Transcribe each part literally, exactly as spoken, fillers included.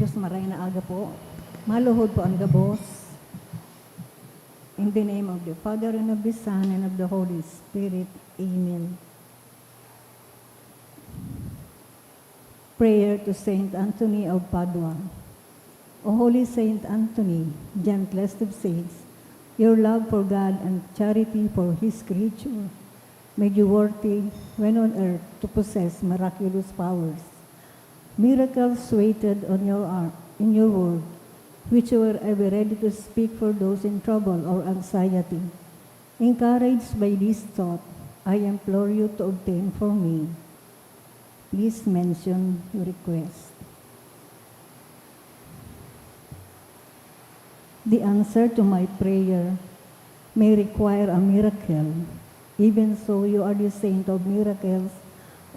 Diyos, maray na aga po. Maluhod po ang gabos. In the name of the Father, and of the Son, and of the Holy Spirit. Amen. Prayer to Saint Anthony of Padua. O Holy Saint Anthony, gentlest of saints, your love for God and charity for His creature made you worthy, when on earth, to possess miraculous powers. Miracles waited on your ar-, in your world, which you were ever ready to speak for those in trouble or anxiety. Encouraged by this thought, I implore you to obtain for me. Please mention your request. The answer to my prayer may require a miracle. Even so, you are the saint of miracles,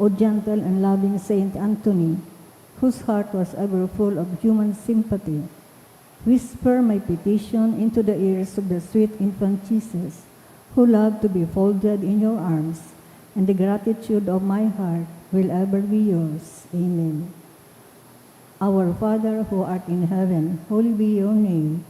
O gentle and loving Saint Anthony, whose heart was ever full of human sympathy. Whisper my petition into the ears of the sweet infant Jesus, who loved to be folded in your arms, and the gratitude of my heart will ever be yours. Amen. Our Father who art in heaven, holy be your name.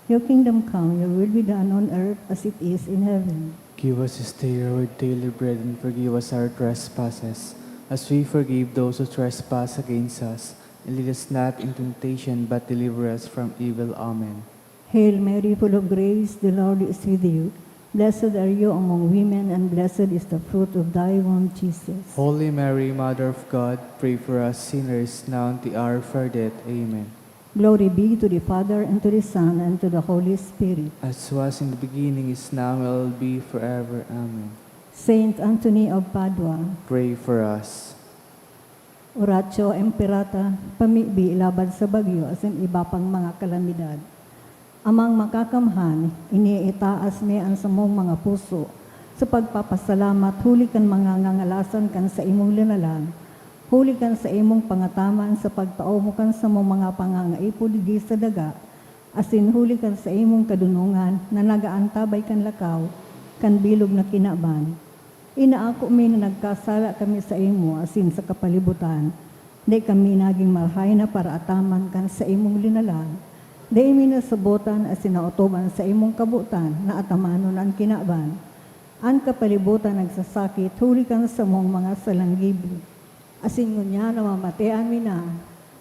Your kingdom come, your will be done on earth as it is in heaven. Give us this day our daily bread, and forgive us our trespasses, as we forgive those who trespass against us. And lead us not into temptation, but deliver us from evil. Amen. Hail Mary, full of grace, the Lord is with you. Blessed are you among women, and blessed is the fruit of thy womb, Jesus. Holy Mary, Mother of God, pray for us sinners, now and at the hour of our death. Amen. Glory be to the Father, and to the Son, and to the Holy Spirit. As was in the beginning, is now, and will be forever. Amen. Saint Anthony of Padua. Pray for us. Oratio Imperata, pamibi laban sa bagyo asin iba pang mga kalamidad. Amang Makakamhan, iniitaas mi an samong mga puso sa pagpapasalamat huli kan mga ngangalasan kan saimong linalang, huli kan saimong pangataman sa pagtao mo kan samong mga pangangaipo digdi sa daga, asin huli kan saimong kadonongan na nag-aantabay kan lakaw kan bilog na kinaban. Inaako mi na nagkasala kami saimo asin sa kapalibutan. Dai kami nagin marahay na paraataman kan saimong linalang. Dai mi nasabotan asin naotob an saimong kabotan na atamanon an kinaban. An kapalibutan nagsasakit huli kan samong mga salanggibi. Asin ngunyan namamatean mi na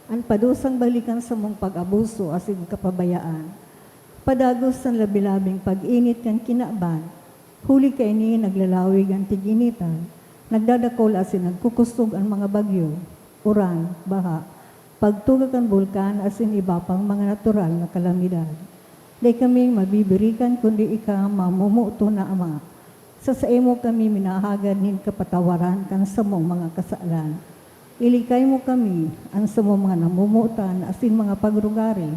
an padusang balikan samong pag-abuso asin kapabayaan. Padagos an labi-labing pag-init kan kinaban, huli kaini naglalawig an tig-initan, nagdadakol asin nagkukusog an mga bagyo, uran, baha, pagtuga kan bulkan asin iba pang mga natural na kalamidad. Dai kaming mabibirikan kundi ika, mamomoton na Ama. Sa saimo kami minahagad nin kapatawaran kan samong mga kasalan. Ilikay mo kami, an samong mga namomotan asin mga pagrugari,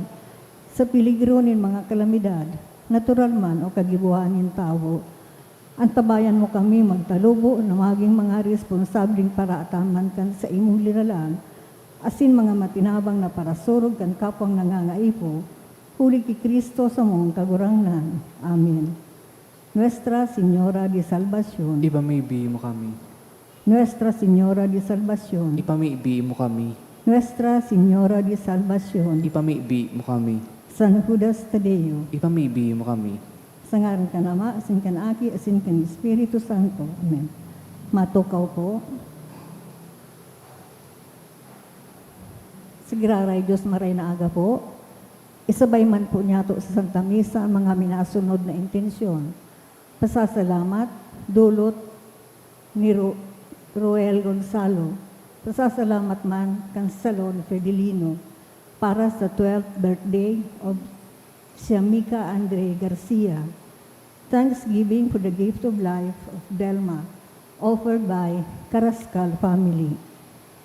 sa peligro nin mga kalamidad, natural man o kagibohan nin tawo. Antabayan mo kami magtalubo na magin mga responsableng paraataman kan saimong linalang, asin mga matinabang na parasurog kan kapwang nangangaipo, huli ki Cristo samong Kagurangnan. Amen. Nuestra Señora de Salvacion. Ipamibi mo kami. Nuestra Señora de Salvacion. Ipamibi mo kami. Nuestra Señora de Salvacion. Ipamibi mo kami. San Judas Tadeo. Ipamibi mo kami. Sa ngaran kan Ama, asin kan Aki, asin kan Espiritu Santo. Amen. Matukaw po. Sa giraray Diyos, maray na aga po. Isabay man po niyato sa Santa Misa ang mga minasunod na intensyon. Pasasalamat, dulot ni Ro-, Roel Gonzalo. Pasasalamat man kan Salon Fidelino para sa twelfth birthday of Siamica Andre Garcia. Thanksgiving for the gift of life of Delma, offered by Carrascal family.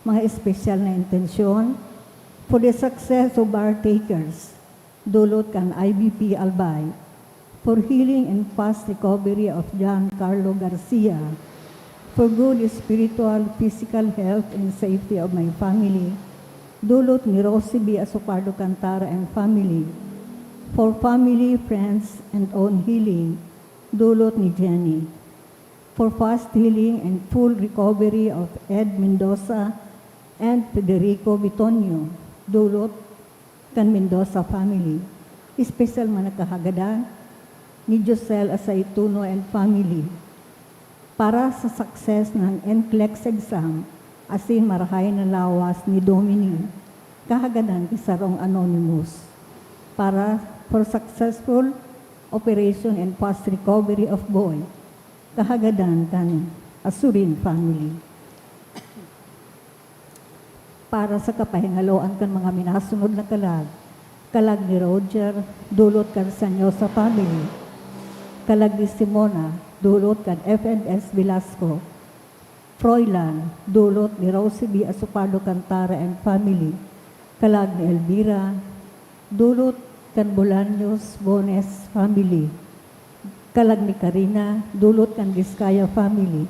Mga espesyal na intensyon, for the success of our takers, dulot kan I B P Albay, for healing and fast recovery of John Carlo Garcia, for good spiritual, physical health and safety of my family, dulot ni Rosie B Asocardo Cantara and family, for family, friends, and own healing, dulot ni Jenny, for fast healing and full recovery of Ed Mendoza and Federico Bitonio, dulot kan Mendoza family, espesyal man na kahagadan ni Josel Asaituno and family. Para sa success ng NCLEX exam, asin marahay na lawas ni Dominic, kahagadan ki sarong anonymous. Para for successful operation and fast recovery of boy, kahagadan kan Asurin family. Para sa kapahingaloan kan mga minasunod na kalag, kalag ni Roger, dulot kan Sanyosa family, kalag ni Simona, dulot kan F and S Velasco, Froilan, dulot ni Rosie B Asopado Cantara and family, kalag ni Elvira, dulot kan Bolaños Bones family, kalag ni Karina, dulot kan Vizcaya family,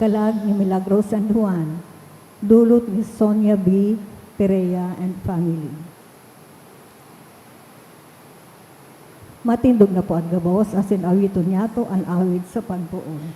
kalag ni Milagro San Juan, dulot ni Sonia B Perea and family. Matindog na po an gabos, asin awiton niyato an awit sa pagpoon.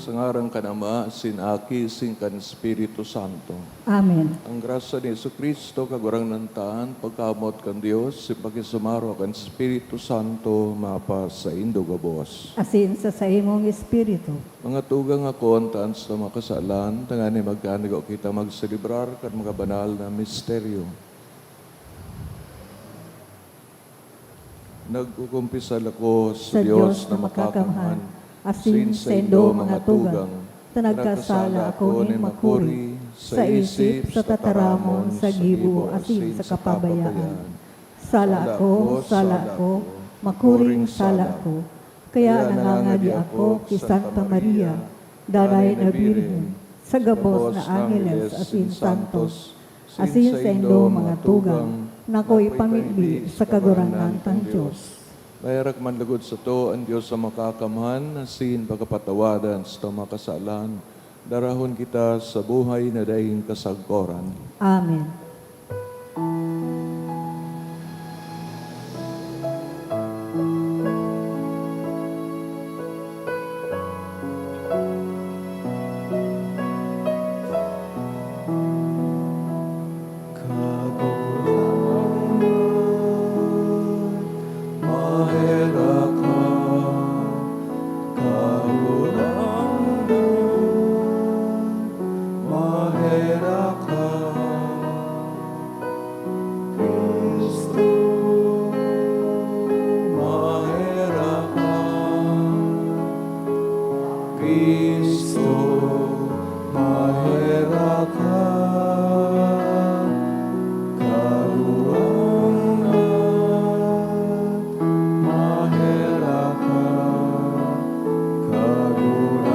Sa ngaran kan Ama, sin Aki, sin kan Espiritu Santo. Amen. Ang grasya ni Jesu-Cristo, Kagurangnan ta, an pagkamoot kan Dios, sin pakisumaro kan Espiritu Santo, mapasaindo gabos. Asin sa saimong espiritu. Mga tugang, akoon ta an satong mga kasalan, tanganing magkanigo kita magselebrar kan mga banal na misteryo. Nagkukumpisal ako sa Dios na makakamhan, asin saindo, mga tugang, ta nagkasala ako nin makuri, sa isip, sa tataramon, sa gibo, asin sa kapabayaan. Sala ako, sala ako, makuring sala ako. Kaya nangangadi ako ki Santa Maria, Danay na Birhen, sa gabos na angeles asin santos, asin saindo, mga tugang, na akoy pamibi sa Kagurangnan tang Dios. Maherak man lugod sato an Dios na makakamhan, asin pagkapatawadan sa mga kasalan, darahon kita sa buhay na daing kasagkoran. Amen. Kagurangnan, maherak ka. Kagurangnan, maherak ka. Cristo, maherak ka. Cristo, maherak ka. Kagurangnan, maherak ka. Kagurangnan,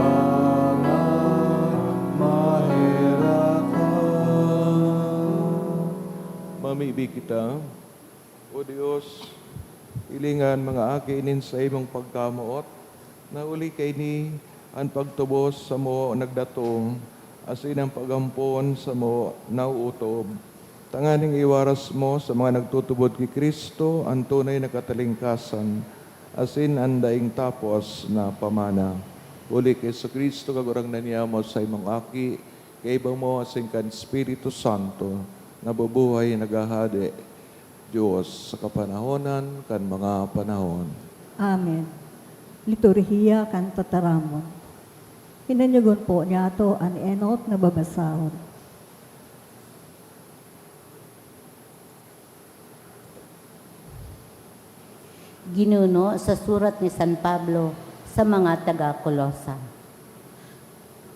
maherak ka. Mamibi kita. O Dios, hilinga an mga aki nin saimong pagkamoot, na huli kaini an pagtubos samo nagdatong, asin an pag-ampon samo nauutob, tanganing iwaras mo sa mga nagtutubod ki Cristo an tunay na katalingkasan asin an daing tapos na pamana. Huli ki Jesu-Cristo, Kagurangnan niamo, saimong Aki, kaiba mo asin kan Espiritu Santo, nabubuhay, naghahade, Dios sa kapanahonan kan mga panahon. Amen. Liturhiya kan Tataramon. Hinanyagon po niyato an enot na babasahon. Ginuno sa surat ni San Pablo sa mga taga Colosa.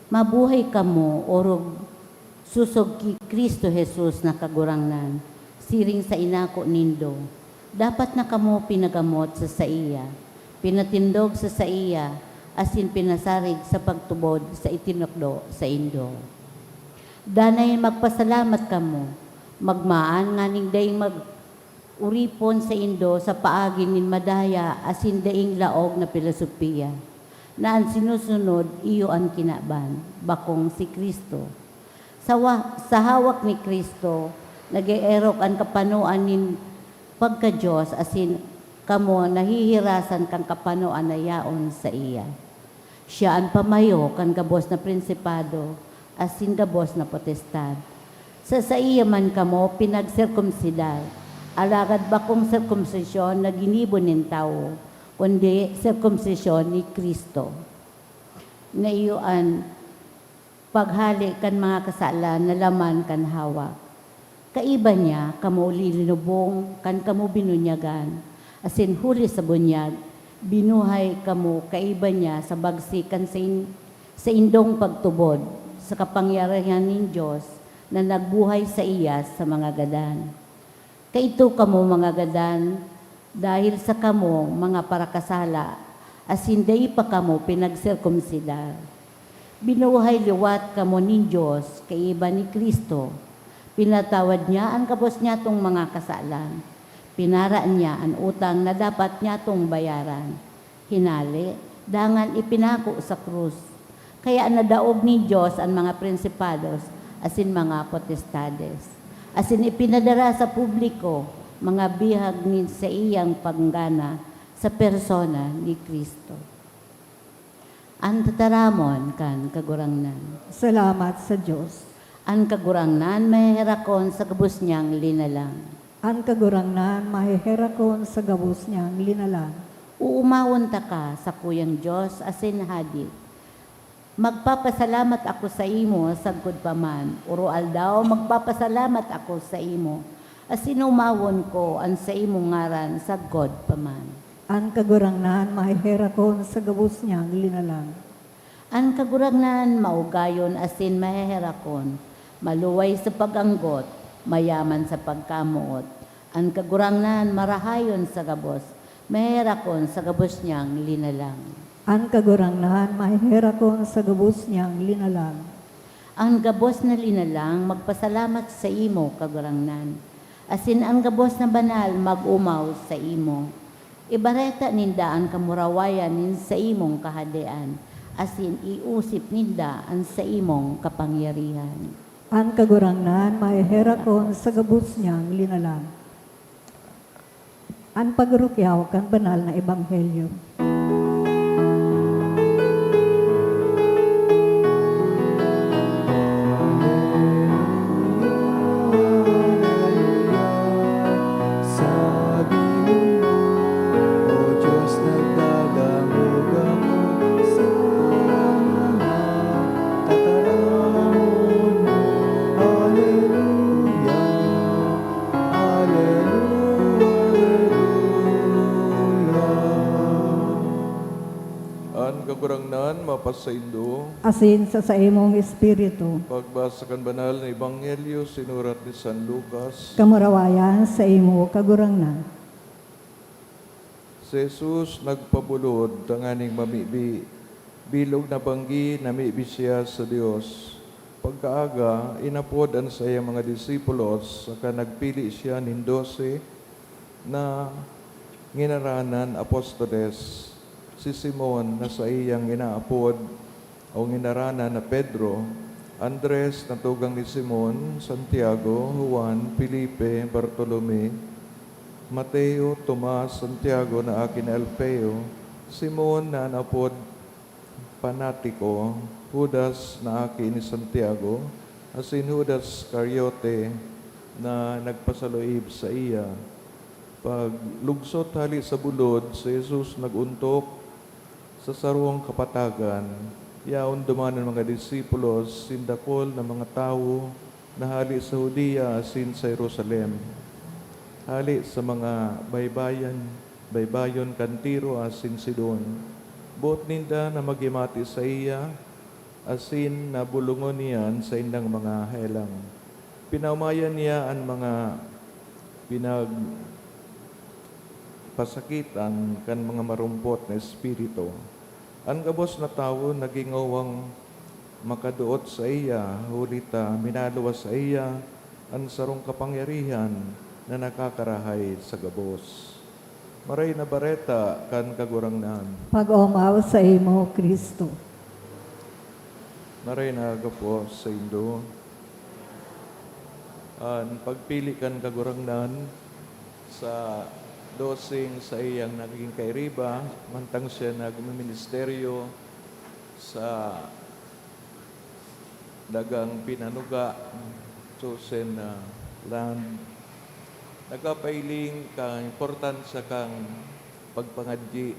Mabuhay kamo orog sosog ki Cristo Jesus na Kagurangnan, siring sa inako nindo. Dapat na kamo pinagamot sa saiya, pinatindog sa saiya, asin pinasarig sa pagtubod sa itinukdo saindo. Danay magpasalamat kamo, Magmaan nganing daing mag-oripon saindo sa paagi nin madaya asin daing laog na pilosopiya, na an sinusunod iyo an kinaban, bakong si Cristo. Sa wa-, sa hawak ni Cristo, nag-eerok an kapanoan nin pagka-Dios, asin kamo nahihirasan kan kapanoan na yaon saiya. Siya an pamayo kan gabos na prinsipado asin gabos na potestad. Sa saiya man kamo pinagserkomsidar, alagad bakong serkomsisyon na ginibo nin tawo, kundi serkomsisyon ni Cristo, na iyo an paghale kan mga kasalan na laman kan hawak. Kaiba niya kamo linubong kan kamo binunyagan, asin huli sa bunyag, binuhay kamo kaiba niya sa bagsi kan sain-, saindong pagtubod sa kapangyarihan nin Dios na nagbuhay saiya sa mga gadan. Kaidto kamo, mga gadan, dahil sa kamo mga parakasala, asin dai pa kamo pinagserkomsidar. Binuhay liwat kamo nin Dios kaiba ni Cristo. Pinatawad niya an gabos niyatong mga kasalan. Pinara niya an utang na dapat niyatong bayaran. Hinale, dangan ipinako sa krus. Kaya nadaog nin Dios an mga prinsipados asin mga potestades, asin ipinadara sa publiko mga bihag nin saiyang panggana sa persona ni Cristo. An tataramon kan Kagurangnan. Salamat sa Dios. An Kagurangnan maheherakon sa gabos niyang linalang. An Kagurangnan maheherakon sa gabos niyang linalang. Uumawon taka, sakuyang Dios asin Hadi. Magpapasalamat ako saimo sagkod pa man. Oro-aldaw, magpapasalamat ako saimo, asin umawon ko an saimong ngaran sagkod pa man. An Kagurangnan maheherakon sa gabos niyang linalang. An Kagurangnan maugayon asin maheherakon, maluway sa pag-anggot, mayaman sa pagkamoot. An Kagurangnan marahayon sa gabos, maheherakon sa gabos niyang linalang. An Kagurangnan maheherakon sa gabos niyang linalang. An gabos na linalang magpasalamat saimo, Kagurangnan, asin an gabos na banal mag-omaw saimo. Ibareta ninda an kamurawayan nin saimong Kahadean, asin iosip ninda an saimong kapangyarihan. An Kagurangnan maheherakon sa gabos niyang linalang. An pagrukyaw kan banal na ebanghelyo. Sabihon mo, O Diyos, nagdadangog ako sa mga tataramon mo. Aleluya, aleluya, aleluya. An Kagurangnan mapasaindo. Asin sa saimong espiritu. Pagbasa kan Banal na Ebanghelyo sinurat ni San Lucas. Kamurawayan saimo, Kagurangnan. Si Jesus nagpabulod tanganing mamibi. Bilog na banggi, namibi siya sa Dios. Pagkaaga, inapod an saiyang mga disipulos, saka nagpili siya nin dose na nginaranan apostoles, si Simon na saiyang inaapod o nginaranan na Pedro, Andres na tugang ni Simon, Santiago, Juan, Felipe, Bartolome, Mateo, Tomas, Santiago na aki ni Alfeo, Simon na an apod Panatiko, Judas na aki ni Santiago, asin Judas Iscariote na nagpasaluib saiya. Paglugsot hale sa bulod, si Jesus nag-ontok sa sarong kapatagan. Yaon duman an mga disipulos, asin dakul na mga tawo na hale sa Judea asin sa Jerusalem, hale sa mga baybayan, baybayon kan Tiro asin Sidon. Boot ninda na maghimati saiya, asin na bulongon niya an saindang mga helang. Pinaomayan niya an mga pinagpasakitan kan mga marumpot na espiritu. An gabos na tawo nagingowang makadoot saiya, huli ta minaluwas saiya an sarong kapangyarihan na nakakarahay sa gabos. Maray na Bareta kan Kagurangnan. Pag-omaw saimo, Cristo. Maray na aga po saindo. An pagpili kan Kagurangnan sa doseng saiyang nagiging kairiba, mantang siya nagmiministeryo sa dagang pinanuga, chosen, ah, land. Nagpapailing kan importansya kan pagpangadyi.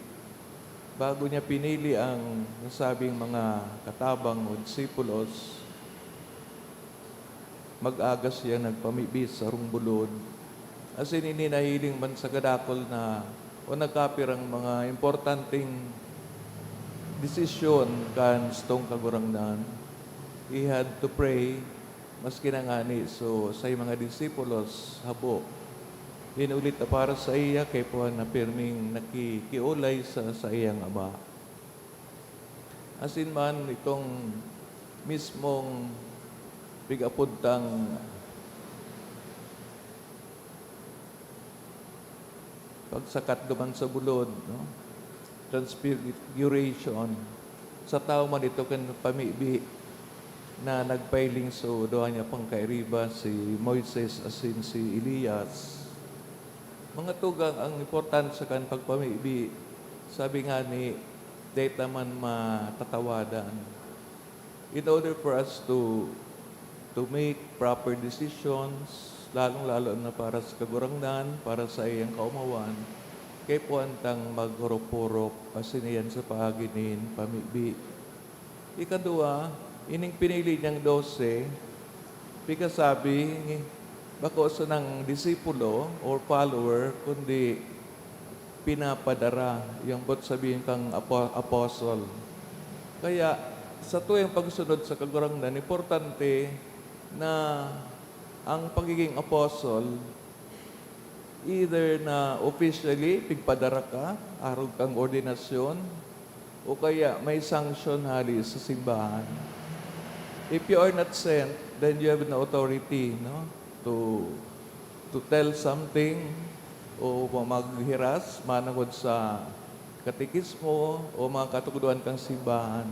Bago niya pinili ang nasabing mga katabang o disipulos, mag-aga siyang nagpamibi sa sarong bulod. Asin ini nahiling man sa kadakul na o nagkapirang mga importanteng desisyon kan satong Kagurangnan. He had to pray, maski na ngani so saiyang mga disipulos habo. Hinulit na para saiya kaipuhan na pirming nakikiolay sa saiyang Ama. Asin man itong mismong pig-apod tang pagsakat duman sa bulod, no? Transfiguration. Sa tawo man ito kan pamibi na nagpailing so duwa niya pang kairiba, si Moises asin si Elias. Mga tugang, ang importansya kan pagpamibi, sabi ngani, dai ta man matatawadan. In order for us to, to make proper decisions, lalong-lalo na para sa Kagurangnan, para sa iyang kaomawan, kaipuhan tang maghurop-hurop asin iyan sa paagi nin pamibi. Ikaduwa, ining pinili niyang dose, pigkasabi, bako sanang disipulo or follower, kundi pinapadara, yung bot sabihin kang apo-, apostle. Kaya, sa tuyang pagsunod sa Kagurangnan, importante na ang pagiging apostle, either na officially pigpadara ka, arog kang ordinasyon, o kaya may sanction hali sa simbahan. If you are not sent, then you have no authority, no, to, to tell something o maghiras manongod sa katekismo o mga katukdoan kang simbahan.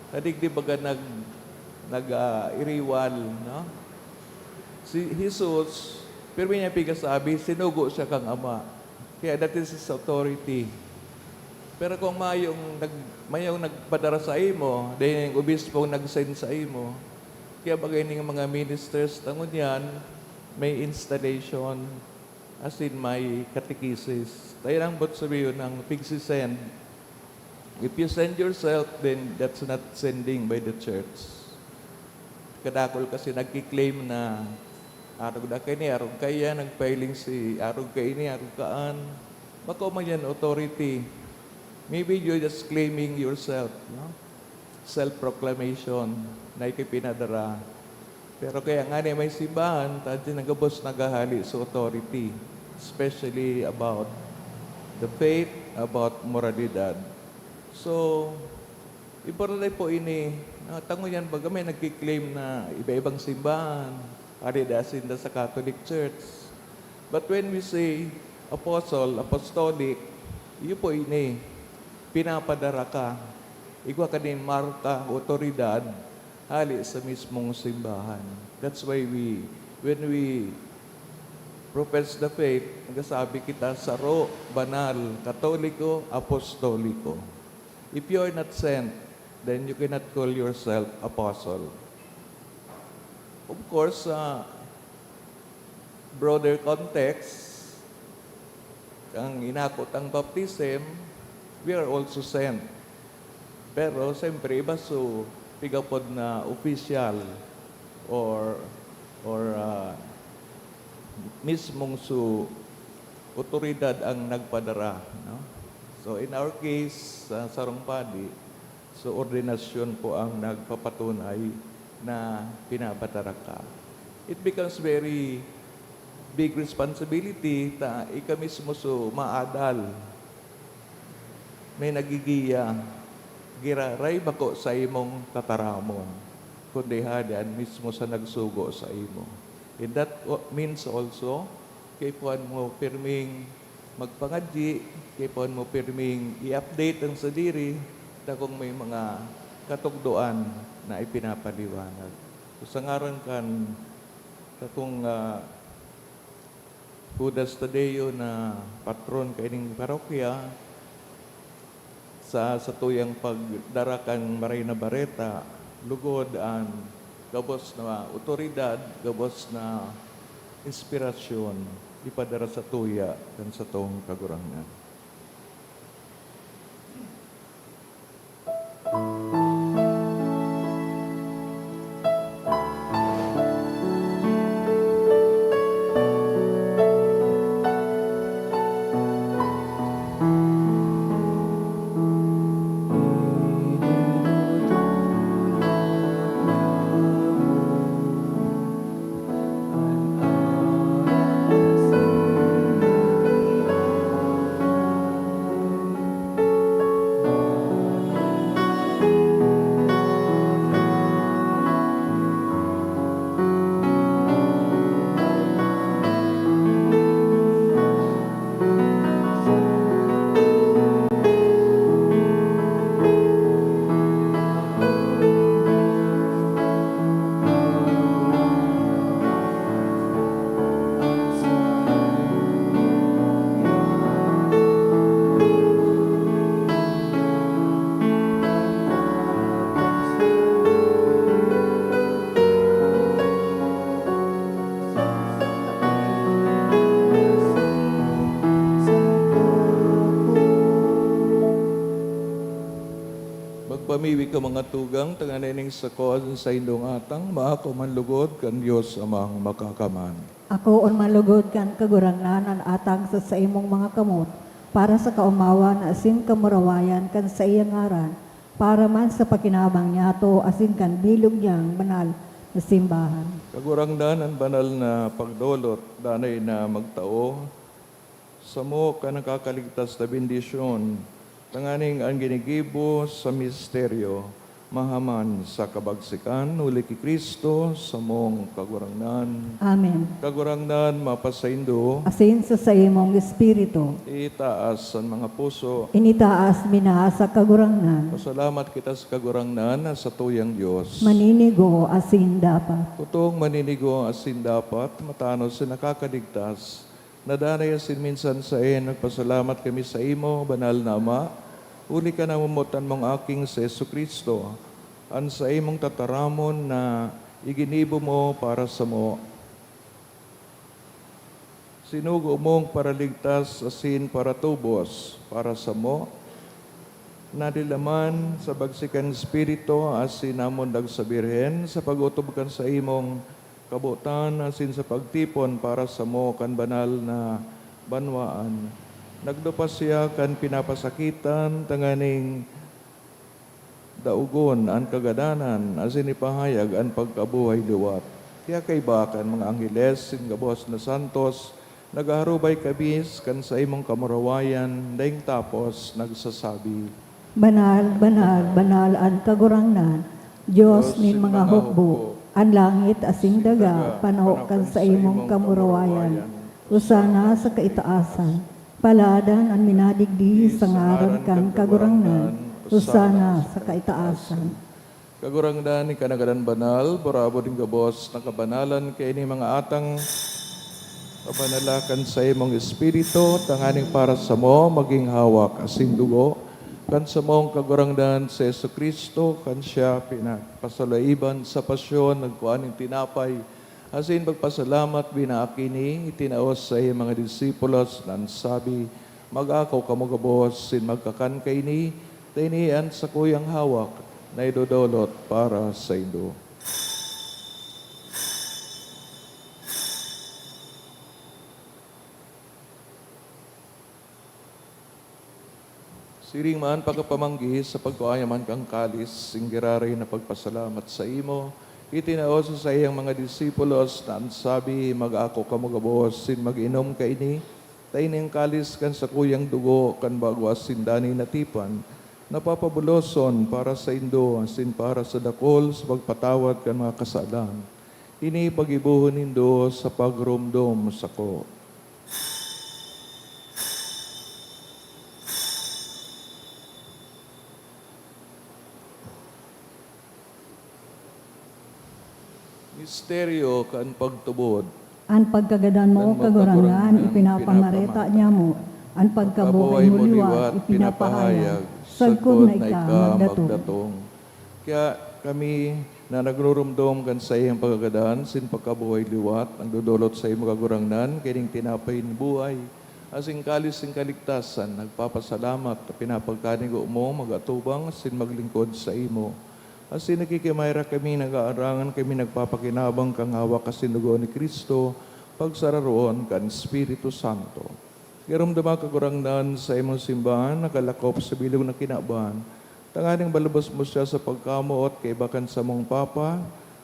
Na digdi baga nag-, nag-, ah, iriwal, no? Si Jesus, pirmi niya pigkasabi, sinugo siya kan Ama. Kaya that is his authority. Pero kung mayong nag-, mayong nagpadara saimo, dai ning obispong nag-send saimo, kaya baga ining mga ministers ta ngunyan, may installation, asin may catechesis. Tayo lang bot sabihin ang pigsi-send. If you send yourself, then that's not sending by the church. Kadakul kasi nagki-claim na arog na kaini, arog kaiyan, nagpailing si arog kaini, arog kaan. Bako man yan authority. Maybe you're just claiming yourself, no? Self-proclamation na ikipinadara. Pero kaya ngani may simbahan, ta dyan gabos naghahali sa authority, especially about the faith, about moralidad. So, importante po ini, ah, ta ngunyan baga may nagki-claim na iba-ibang simbahan, hali da sinda sa Catholic Church. But when we say apostle, apostolic, iyo po ini, pinapadara ka. Igwa ka nin marka, otoridad, hali sa mismong simbahan. That's why we, when we profess the faith, nagsasabi kita, saro, banal, katoliko, apostoliko. If you are not sent, then you cannot call yourself apostle. Of course, sa broader context, kan inako tang baptism, we are also sent. Pero, siyempre, iba so pigapod na official or, or, ah, mismong so otoridad ang nagpadara, no? So, in our case, sa sarong padi, so ordinasyon po ang nagpapatunay na pinapadara ka. It becomes very big responsibility ta ika mismo so maadal. May nagigiya, giraray bako sa imong tataramon, kundi hali an mismo sa nagsugo sa imo. And that o-, means also, kaipuhan mo pirming magpangadyi, kaipuhan mo pirming i-update ang sadiri, ta kung may mga katugdoan na ipinapaliwanag. So, sa ngaran kan satong, ah, Judas Tadeo na patron kaining parokya, sa satuyang pagdara kan Maray na Bareta, lugod an gabos na awtoridad, gabos na inspirasyon ipadara satuya kan satong Kagurangnan. Magpamibi ka, mga tugang, tanganing sako an saindong atang maako man lugod kan Dios Amang Makakaman. Akoon man lugod kan Kagurangnan an atang sa saimong mga kamot, para sa kaomawan asin kamurawayan kan saiyang ngaran, para man sa pakinabang niyato asin kan bilog niyang banal na simbahan. Kagurangnan, an banal na pagdolot danay na magtao samo kan nakakaligtas na bendisyon, tanganing an ginigibo sa misteryo mahaman sa kabagsikan, huli ki Cristo, samong Kagurangnan. Amen. Kagurangnan, mapasaindo. Asin sa saimong espiritu. Itaas an mga puso. Initaas mi na sa Kagurangnan. Pasalamat kita sa Kagurangnan na satuyang Dios. Maninigo asin dapat. Totoong maninigo asin dapat, matanos asin nakakaligtas, na danay asin minsan saen nagpasalamat kami saimo, Banal na Ama, huli kan namomotan mong Aking si Jesu-Cristo, an saimong tataramon na iginibo mo para samo. Sinugo mong paraligtas asin paratubos para samo, nadilaman sa bagsikan Espiritu asin namundag sa Birhen sa pag-otob kan saimong kabotan asin sa pagtipon para samo kan banal na banwaan. Nagdupa siya kan pinapasakitan tanganing daogon an kagadanan asin ipahayag an pagkabuhay liwat. Kaya kaiba kan mga angheles asin gabos na santos, naghaharubay kami kan saimong kamurawayan, daing tapos nagsasabi, "Banal, banal, banal an Kagurangnan, Dios nin mga hukbo. An langit asin daga pano kan saimong kamurawayan. Hosana sa kaitaasan. Paladan an minadigdi sa ngaran kan Kagurangnan. Hosana sa kaitaasan." Kagurangnan, ika na gadan banal, burabod nin gabos na kabanalan, kaya ini mga atang pabanala kan saimong Espiritu, tanganing para samo magin hawak asin dugo kan samong Kagurangnan si Jesu-Cristo. Kan siya pinagpasalaiban sa pasyon, nagkua nin tinapay, asin pagpasalamat, binaak ini, itinao sa saiyang mga disipulos, na nagsabi, "Mag-ako kamo gabos asin magkakan kaini, ta ini an sakuyang hawak na idodolot para saindo." Siring man pagkapamanggi, sa pagkua niya man kan kalis, nin giraray na pagpasalamat saimo, itinao sa saiyang mga disipulos, na nagsabi, "Mag-ako kamo gabos asin mag-inom kaini, ta ini an kalis kan sakuyang dugo kan bago asin danay na tipan, na papabuloson para saindo asin para sa dakul sa pagpatawad kan mga kasalan. Ini paggibohon nindo sa pagromdom sako. Misteryo kan pagtubod. An pagkagadan mo, Kagurangnan, ipinapamareta niamo. An pagkabuhay mo liwat, ipinapahayag, sagkod na ika magdatong. Kaya kami na nagruromdom kan saiyang pagkagadan, sin pagkabuhay liwat, nagdodolot sa imo, Kagurangnan, kaining tinapay nin buhay, asin kalis nin kaligtasan, nagpapasalamat ta pinapagkanigo mo, mag-atubang, asin maglingkod sa imo. Asin nakikimaherak kami, nag-aarangan kami, nagpapakinabang kan hawak asin dugo ni Cristo, pagsararoon kan Espiritu Santo. Giromdoma, Kagurangnan, sa imong simbahan, nakalakop sa bilog na kinaban, tanganing balubos mo siya sa pagkamoot kaiba kan samong Papa,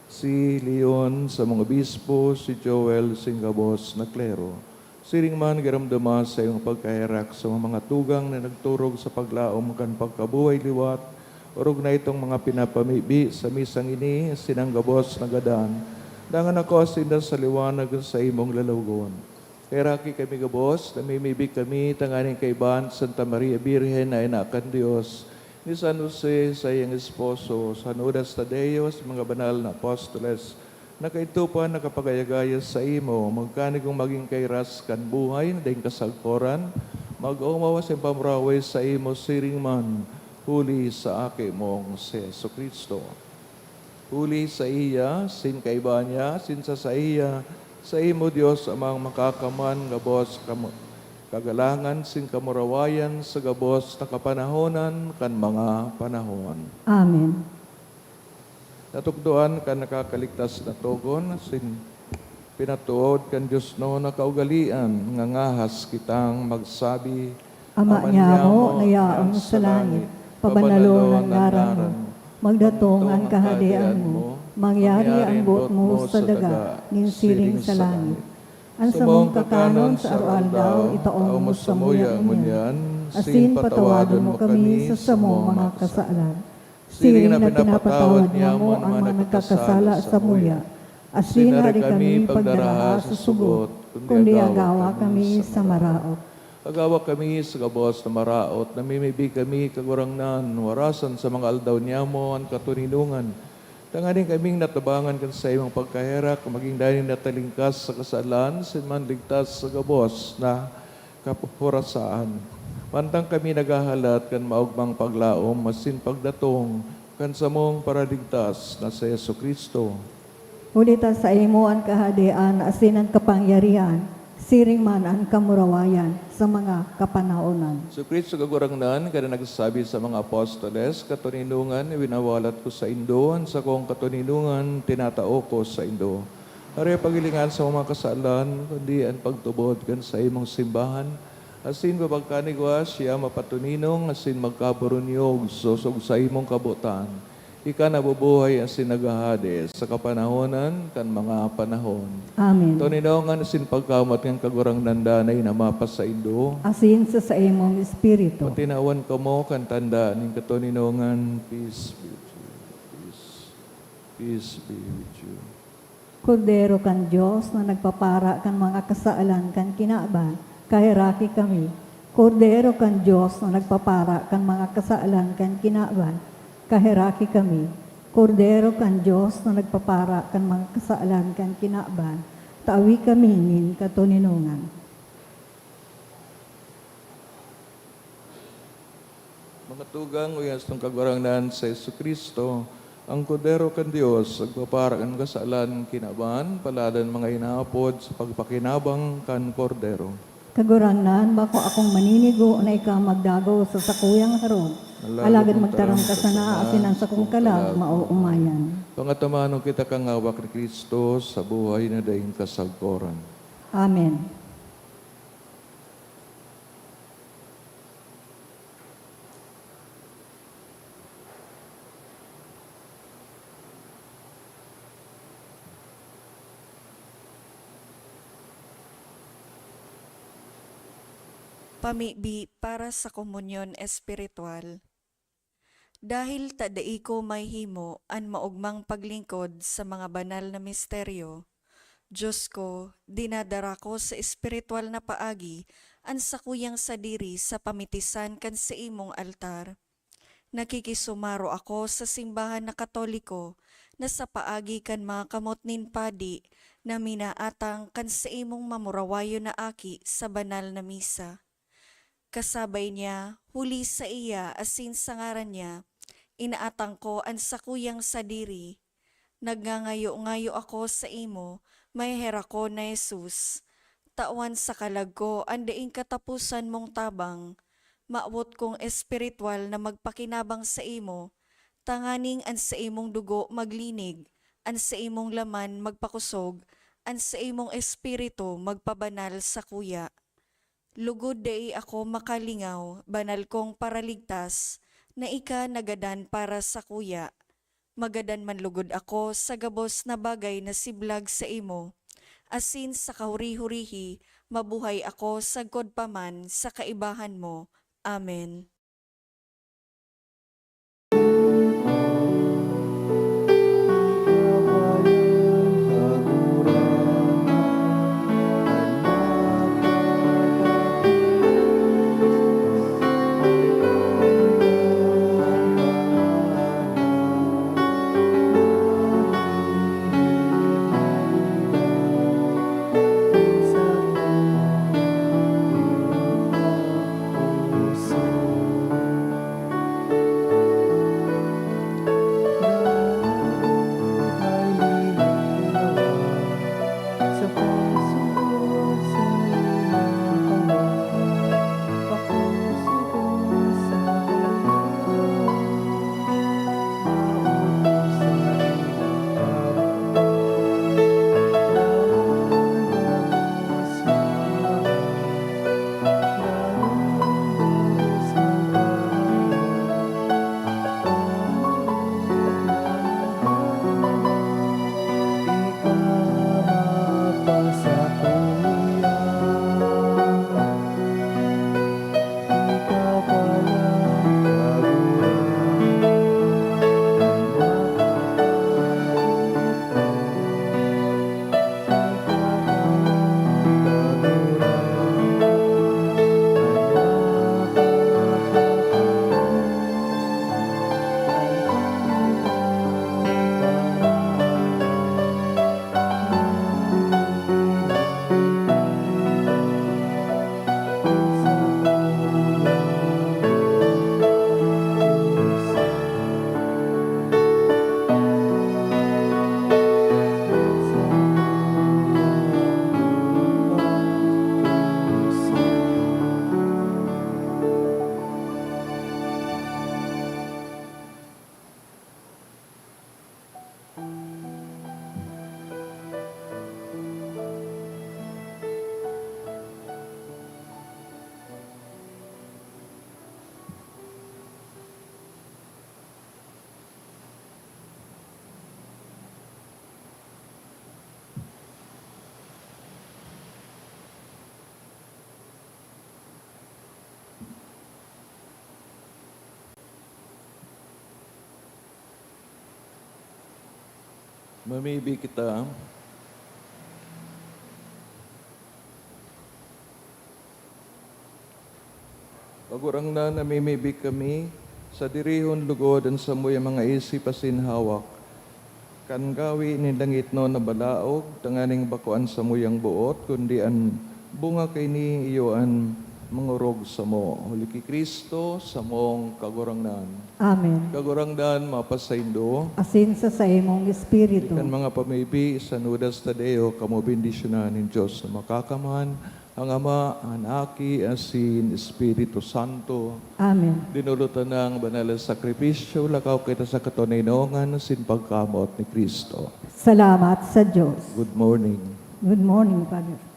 si Leon, samong obispo, si Joel, sing gabos na klero. Siring man, giromdoma sa imong pagkaherak sa mga tugang na nagturog sa paglaom kan pagkabuhay liwat, orog na itong mga pinapamibi sa misang ini, sinang gabos na gadan, dangan ako sinda sa liwanag sa imong lalawogon. Heraki kami gabos, namimibi kami tanganing kaibahan Santa Maria Birhen na Ina kan Dios, ni San Jose, saiyang esposo, San Judas Tadeo, sa mga banal na apostoles, nakaitupan, nakapagayagaya sa imo, magkanigong magin kairas kan buhay na daing kasagkoran, mag-omaw sa pamuraway sa imo siring man, huli sa Aki mong si Jesu-Cristo. Huli saiya, sin kaiba niya, sin sa saiya, sa imo, Dios Amang makakaman, gabos, kamu-, kagalangan, sin kamurawayan, sa gabos na kapanahonan kan mga panahon. Amen. Natukdoan kan nakakaligtas na togon, sin pinatuod kan Dios no na kaugalean, ngangahas kitang magsabi, Ama niamo na yaon sa langit, pabanalon an ngaran mo. Magdatong an kahadean mo. Mangyari an boot mo sa daga, nin siring sa langit. An samong kakanon sa aroaldaw, itao mo samuya ngunyan, asin patawadon mo kami sa samong mga kasalan. Siring na pinapatawad niamo an mga nagkakasala samuya, asin hade kami pagdaraha sa sugot, kundi agawa kami sa maraot. Agawa kami sa gabos na maraot, namimibi kami, Kagurangnan, warasan sa mga aldaw niamo an katoninongan, tanganing kaming natabangan kan saimong pagkaherak, magin danay natalingkas sa kasalan, asin manligtas sa gabos na kapurasaan. Mantang kami naghahalat kan maogmang paglaom asin pagdatong kan samong Paraligtas na si Jesu-Cristo. Huli ta saimo an kahadean asin an kapangyarihan, siring man an kamurawayan sa mga kapanahonan. Si Cristo Kagurangnan, kan nagsabi sa mga apostoles, "Katoninongan, winawalat ko saindo, an sakong katoninongan, tinatao ko saindo." Hare paghilingan sa mga kasalan, kundi an pagtubod kan saimong simbahan, asin papagkanigwa siya mapatoninong asin magkaburunyog sosog sa imong kabotan. Ika nabubuhay asin naghahade sa kapanahonan kan mga panahon. Amen. Toninongan asin pagkamoot kan Kagurangnan danay na mapasaindo. Asin sa saimong espiritu. Patinawan kamo kan tanda nin katoninongan. Peace be with you. Peace. Peace be with you. Kordero kan Dios na nagpapara kan mga kasalan kan kinaban, kaheraki kami. Kordero kan Dios na nagpapara kan mga kasalan kan kinaban, kaheraki kami. Kordero kan Dios na nagpapara kan mga kasalan kan kinaban, tawi kami nin katoninongan. Mga tugang, uyas tong Kagurangnan si Jesu-Cristo, ang Kordero kan Dios, nagpapara kan kasalan kinaban, paladan mga inaapod sa pagpakinabang kan Kordero. Kagurangnan, bako akong maninigo na ika magdagaw sa sakuyang harong, alagad magtaram ka sana asin an sakong kalag maoomayan. Pangataman kita kan hawak ni Cristo sa buhay na daing kasagkoran. Amen. Pamibi para sa komunyon espiritual. Dahil ta dai ko mahihimo an maogmang paglingkod sa mga banal na misteryo, Diyos ko, dinadara ko sa espiritual na paagi an sakuyang sadiri sa pamitisan kan saimong altar. Nakikisumaro ako sa simbahan na Katoliko na sa paagi kan mga kamot nin padi na minaatang kan saimong mamurawayon na aki sa banal na misa. Kasabay niya, huli saiya asin sa ngaran niya, inaatang ko an sakuyang sadiri. Nagngangayo-ngayo ako saimo, maheherakon na Jesus. Tawan sa kalag ko an daing kataposan mong tabang. Mawot kong espiritual na magpakinabang saimo, tanganing an saimong dugo maglinig, an saimong laman magpakosog, an saimong espiritu magpabanal sakuya. Lugod dai ako makalingaw, banal kong Paraligtas, na ika nagadan para sakuya. Magadan man lugod ako sa gabos na bagay na siblag saimo, asin sa kahuri-hurihi mabuhay ako sagkod pa man sa kaibahan mo. Amen. Mamibi kita. Kagurangnan, namimibi kami, sadirihon lugod an samuyang mga isip asin hawak, kan gawi nin langitnon na balaog, tanganing bako an samuyang boot, kundi an bunga kaini, iyo an mangorog samo. Huli ki Cristo, samong Kagurangnan. Amen. Kagurangnan, mapasaindo. Asin sa saimong espiritu. Kan mga pamibi, sanudas ta deo, kamo bendisyonan nin Dios na Makakaman, an Ama, an Aki, asin Espiritu Santo. Amen. Dinolotan na an banal na sakripisyo, lakaw kita sa katoninongan asin pagkamoot ni Cristo. Salamat sa Dios. Good morning. Good morning, Father.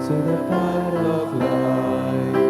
to the path of life.